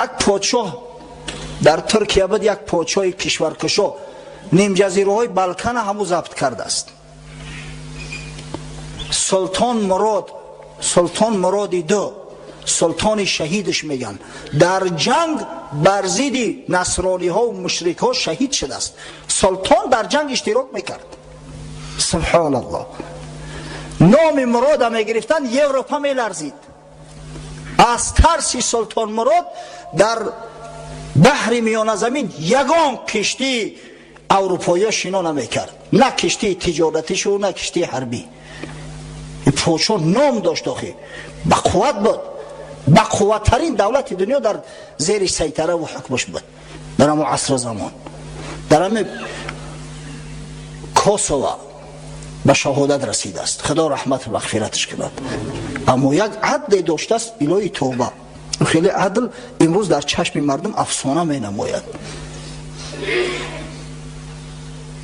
Як подшоҳ дар Туркия буд, як подшоҳи кишваркушо, нимҷазираҳои Балкана ҳаму забт кардааст. Султон Мурод, Султон Муроди ду, султони шаҳидаш меган. Дар ҷанг бар зидди насрониҳо ва мушрикҳо шаҳид шудааст. Султон дар ҷанг иштирок мекард. Субҳоналлоҳ. Номи Мурода мегирифтанд, Европа меларзид. Аз тарси Султон Мурод дар баҳри Миёназамин ягон киштии аврупоиё шино намекард, на киштии тиҷоратишу, на киштии ҳарбӣ. Подшоҳ ном дошт, охи бақувват буд, бақувваттарин давлати дунё дар зери сайтараву ҳукмаш буд дар ҳамон асру замон. Дар ҳами Косова ба шаҳодат расидааст, Худо раҳмату мағфираташ кунад. Аммо як адле доштааст, илоҳи тавба. Хеле адл имрӯз дар чашми мардум афсона менамояд.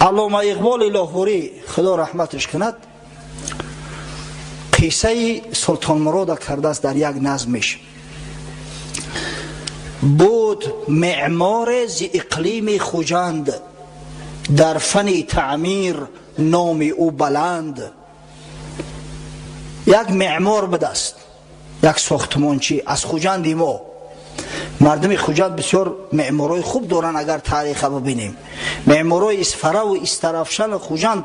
Аллома Иқболи Лоҳурӣ, Худо раҳматаш кунад, қиссаи Султонмурода кардааст дар як назмиш. Буд меъморе зи иқлими Хуҷанд, дар фани таъмир номи ӯ баланд. Як меъмор будааст, як сохтмончӣ аз Хуҷанди мо. Мардуми Хуҷанд бисёр меъморҳои хуб доранд. Агар тариха бибинем, меъморҳои Исфараву Истарафшану Хуҷанд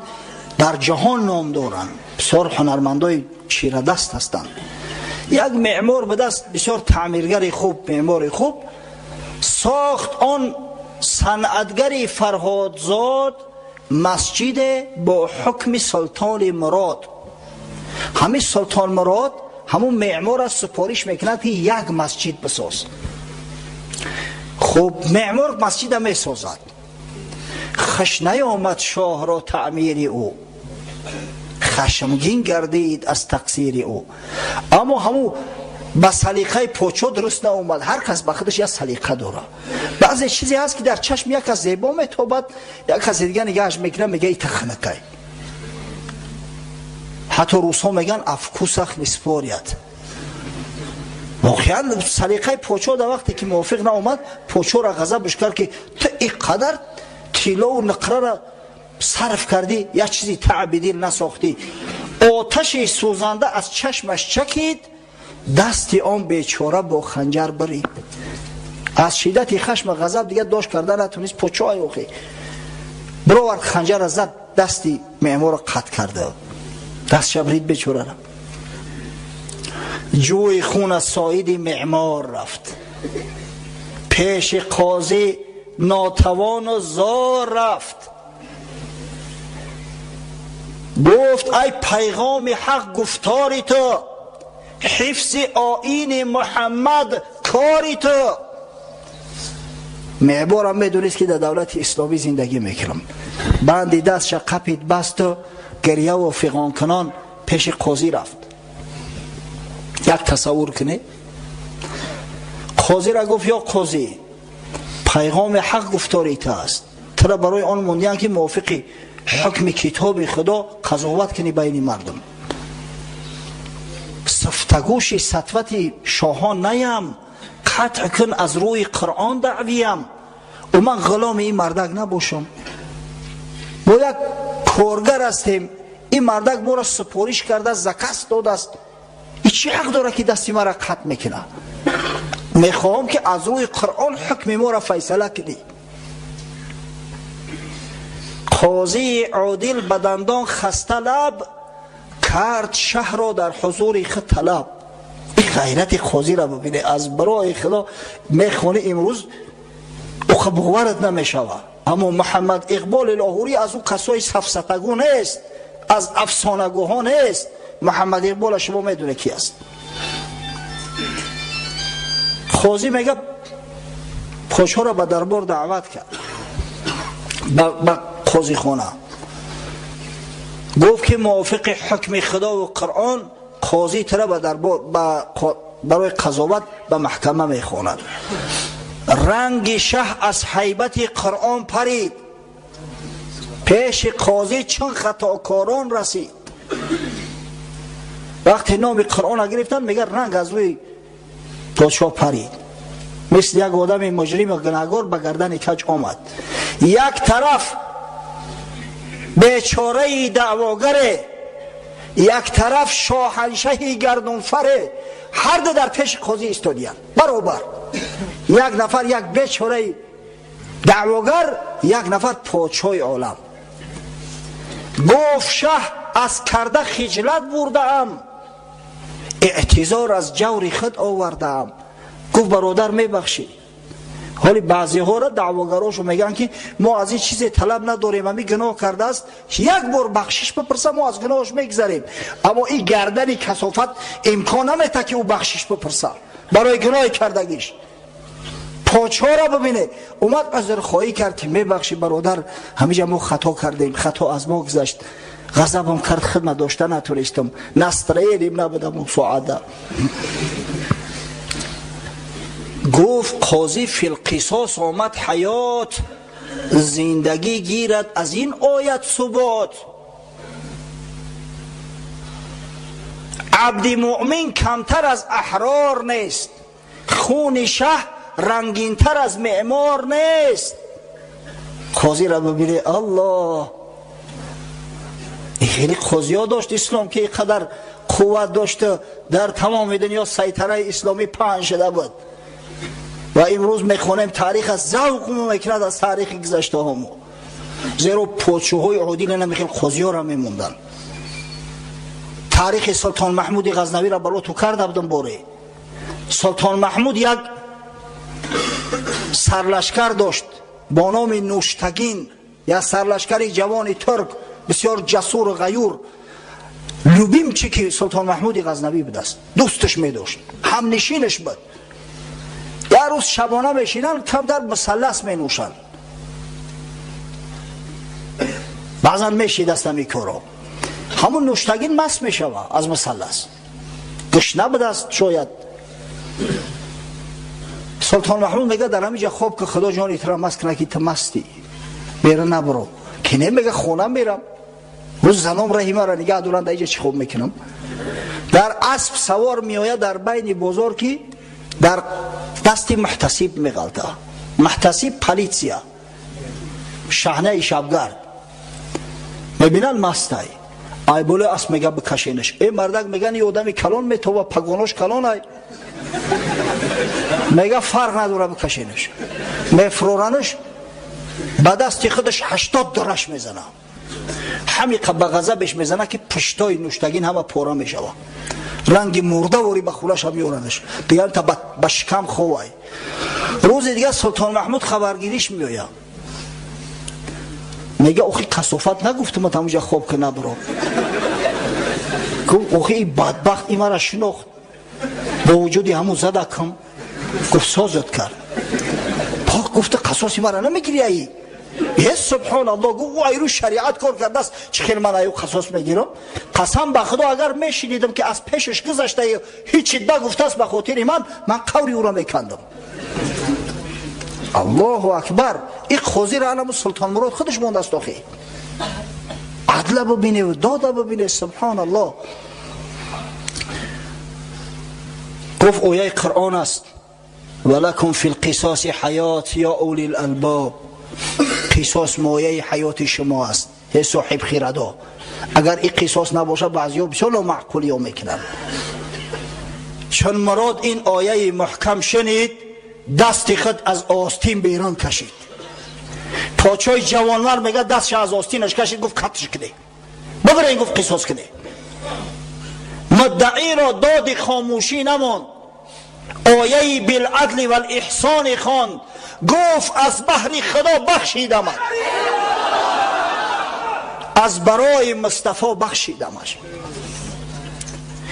дар ҷаҳон ном доранд, бисёр ҳунармандои чирадаст ҳастанд. Як меъмор будааст, бисёр таъмиргари хуб, меъмори хуб. Сохт он санъатгари Фарҳодзод масҷиде бо ҳукми Султони Мурод. Ҳамин Султон Мурод ҳамун меъморро супориш мекунад, ки як масҷид бисоз. Хуб, меъмор масҷида месозад. Хаш наёмад шоҳро таъмири ӯ, хашмгин гардид аз тақсири ӯ. Аммо ҳамун ба салиқаи подшоҳ дуруст наомад. Ҳар кас ба худаш як салиқа дорад. Баъзе чизе ҳаст, ки дар чашми як кас зебо метобад, як касе дига нигаҳаш мекунад, мега: «Ита хунукай». Ҳатто русҳо мегӯянд: «О вкусах не спорят». Воқеан, салиқаи подшоҳ дар вақте ки мувофиқ наомад, подшоҳро ғазабш кард, ки ту ин қадар тиллову нуқрара сарф кардӣ, як чизи таъби дил насохтӣ. Оташи сӯзанда аз чашмаш чакид, дасти он бечора бо ханҷар барид. Аз шиддати хашма ғазаб дига дошт карда натунист. Подшоҳ охи бировард ханҷара, зад, дасти меъморро қатъ карда, дастша брид бечорара. Ҷӯи хун аз соиди меъмор рафт, пеши қозӣ нотавону зор рафт. Гуфт: «Ай пайғоми ҳақ гуфтори ту, ҳифзи оини Муҳаммад кори ту». Меъморам медонист, ки дар давлати исломӣ зиндагӣ мекунам. Банди дастша қапид, басту гирьяву фиғонкунон пеши қозӣ рафт. Як тасаввур кунед. Қозира гуфт: «Ё қозӣ, пайғоми ҳақ гуфтори ту аст, тура барои он мондиям, ки мувофиқи ҳукми китоби Худо қазоват кунӣ байни мардум. Сафтагӯши сатвати шоҳон наям, қатъ кун аз рӯи Қуръон даъвиям. Ӯ ман ғуломи ин мардак набошам. Мо як коргар ҳастем, ин мардак моро супориш кардааст, заказ додааст. И чӣ ҳақ дорад, ки дасти маро қатъ мекунад? Мехоҳам, ки аз рӯи Қуръон ҳукми моро файсала кунӣ». Қозии одил ба дандон хаста лаб кард, шаҳрро дар ҳузури худ талаб. Ин ғайрати қозиро бибине. Аз барои Худо, мехонӣ имрӯз, уқа боварат намешавад. Аммо Муҳаммад Иқболи Лоҳурӣ аз ӯ касои сафсатагӯ нест, аз афсонагӯҳо нест. Муҳаммад Иқбола шумо медонед, ки аст. Қозӣ мега, подшоҳро ба дарбор даъват кард, ба қозихона гуфт, ки мувофиқи ҳукми Худову Қуръон қозӣ тура ба дарбор барои қазоват ба маҳкама мехонад. Ранги шаҳ аз ҳайбати Қуръон парид, пеши қозӣ чун хатокорон расид. Вақте номи Қуръона гирифтанд, мега, ранг аз рӯи подшоҳ парид. Мисли як одами муҷриму гунаҳгор ба гардани каҷ омад. Як тараф бечораи даъвогаре, як тараф шоҳаншаҳи гардунфаре, ҳар ду дар пеши қозӣ истодиянд баробар. Як нафар як бечораи даъвогар, як нафар подшоҳи олам. Гуфт шаҳ аз карда хиҷлат бурдаам, эътизор аз ҷаври худ овардаам. Гуфт бародар мебахшӣ. Ҳоли баъзеҳоро даъвогарошо мегӯянд ки мо аз ин чизе талаб надорем, ҳами гуноҳ кардааст, як бор бахшиш бипурса, мо аз гуноҳаш мегзарем. Аммо ин гардани касофат имкон намета ки ӯ бахшиш бипурса барои гуноҳи кардагиш. Подшоҳро бибине, омад узрхоҳӣ кард ки мебахшӣ бародар, ҳамиҷа мо хато кардем, хато аз мо гузашт, ғазабам кард, хидмат дошта натонистам, настроением набудам он соата. Гуфт қозӣ филқисос омад ҳаёт, зиндагӣ гирад аз ин оят субот. Абди муъмин камтар аз аҳрор нест, хуни шаҳ рангинтар аз меъмор нест. Қозиро бибине, аллоҳ, хеле қозиҳо дошт ислом ки қадар қувват дошта, дар тамоми дунё сайтараи исломӣ паҳн шуда буд. Ва имрӯз мехонем таърих аз завқ мекунад аз таърихи гузаштаҳомо, зеро подшоҳҳои одил намехел қозиҳоро мемонданд. Таърихи Султон Маҳмуди Ғазнавиро баро ту карда будам боре. Султон Маҳмуд як сарлашкар дошт бо номи Нуштагин, як сарлашкари ҷавони турк, бисёр ҷасуру ғаюр, любимчики Султон Маҳмуди Ғазнавӣ будааст, дӯсташ медошт, ҳамнишинаш буд. Як рӯз шабона мешинанд, камтар мусаллас менӯшанд, баъзан мешидаст ҳами коро. Ҳамун Нуштагин маст мешава аз мусаллас, гушна будааст шояд. Султон Маҳмуд мега дар ҳамиҷа хоб ки худо ҷони тура маст кунад ки ту мастӣ, бера набро. Ки не, мега хона мерам, рӯз заном раҳимаро нигаҳ доранд, дар иҷа чӣ хоб мекунам. Дар асп савор меояд дар байни бозор ки дар дасти муҳтасиб меғалта. Муҳтасиб полиция, шаҳнаи шабгард. Мебинанд мастай, ай болои асп мега бикашенаш. Э мардак меган и одами калон метова, пагонош калон ай. Мега фарқ надора, бикашенаш. Мефроранаш, ба дасти худаш 80 дораш мезана. Ҳамиқа ба ғазабеш мезана ки пуштои Нуштагин ҳама пора мешава. Ранги мурдавори ба хулаша меорадаш. Дигар та ба шикам ховай. Рӯзи дигар Султон Маҳмуд хабаргириш меояд. Мега охи касофат нагуфтам тамуҷа хоб ки набро. Гуфт охи и бадбахт имара шинохт. Бо вуҷуди ҳамун задакам. Гуфт созат кард. Пок гуфта қасоси мара намегири ай. Е субҳоналлоҳ, гуфт ӯ айрӯ шариат кор кардааст, чӣ хел ман аю қасос мегирам? Қасам ба худо агар мешинидам ки аз пешаш гузаштаю ҳичи нагуфтааст ба хотири ман, ман қаври ӯро мекандам. Аллоҳу акбар. И қозиро анаму Султон Мурод худаш мондааст охи. Адла бибине, дода бибине, субҳоналлоҳ. Гуфт ояи Қуръон аст. Валакум фи лқисоси ҳаёт ё ули лалбоб. Қисос мояи ҳаёти шумо аст, ҳе соҳиб хирадо. Агар ин қисос набошад, баъзиҳо бисёр номаъқулиё мекунанд. Чун Мурод ин ояи муҳкам шунид, дасти худ аз остин берун кашид. Подшоҳи ҷавонмард мега дастша аз остинаш кашид, гуфт катш куне, бибирен, гуфт қисос куне. Муддаиро доди хомӯшӣ намонд, ояи билъадли валиҳсони хонд, гуфт аз баҳри худо бахшидамат, аз барои Мустафо бахшидамаш.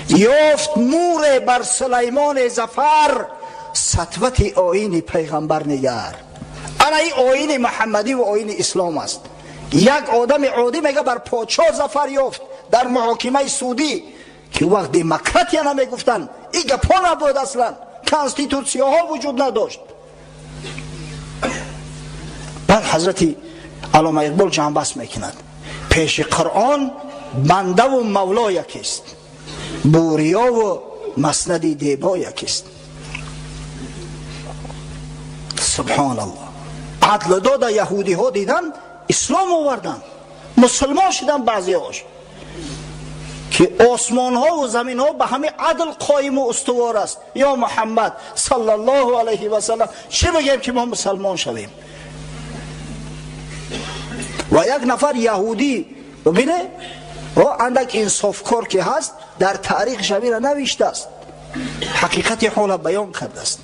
Ёфт муре бар Сулаймони зафар, сатвати оини пайғамбар нигар. Ана ин оини муҳаммадӣ ва оини ислом аст. Як одами оддӣ мега бар подшоҳ зафар ёфт дар муҳокимаи судӣ, ки вақт демократия намегуфтанд, ин гапҳо набуд, аслан конститутсияҳо вуҷуд надошт. Баъд ҳазрати Аллома Иқбол ҷанбаст мекунад: пеши Қуръон бандаву мавло якист, буриёву маснади дебо якист. Субҳон Аллоҳ, адл дода яҳудиҳо дидан, ислом овардан, мусулмон шудан баъзеҳош, ки осмонҳо ва заминҳо ба ҳамин адл қоиму устувор аст. Ё Муҳаммад саллаллоҳу алайҳи васаллам, чӣ бигем, ки мо мусалмон шавем? Ва як нафар яҳудӣ, бибине, андак инсофкор ки ҳаст, дар таърих шавира навиштааст, ҳақиқати ҳола баён кардааст.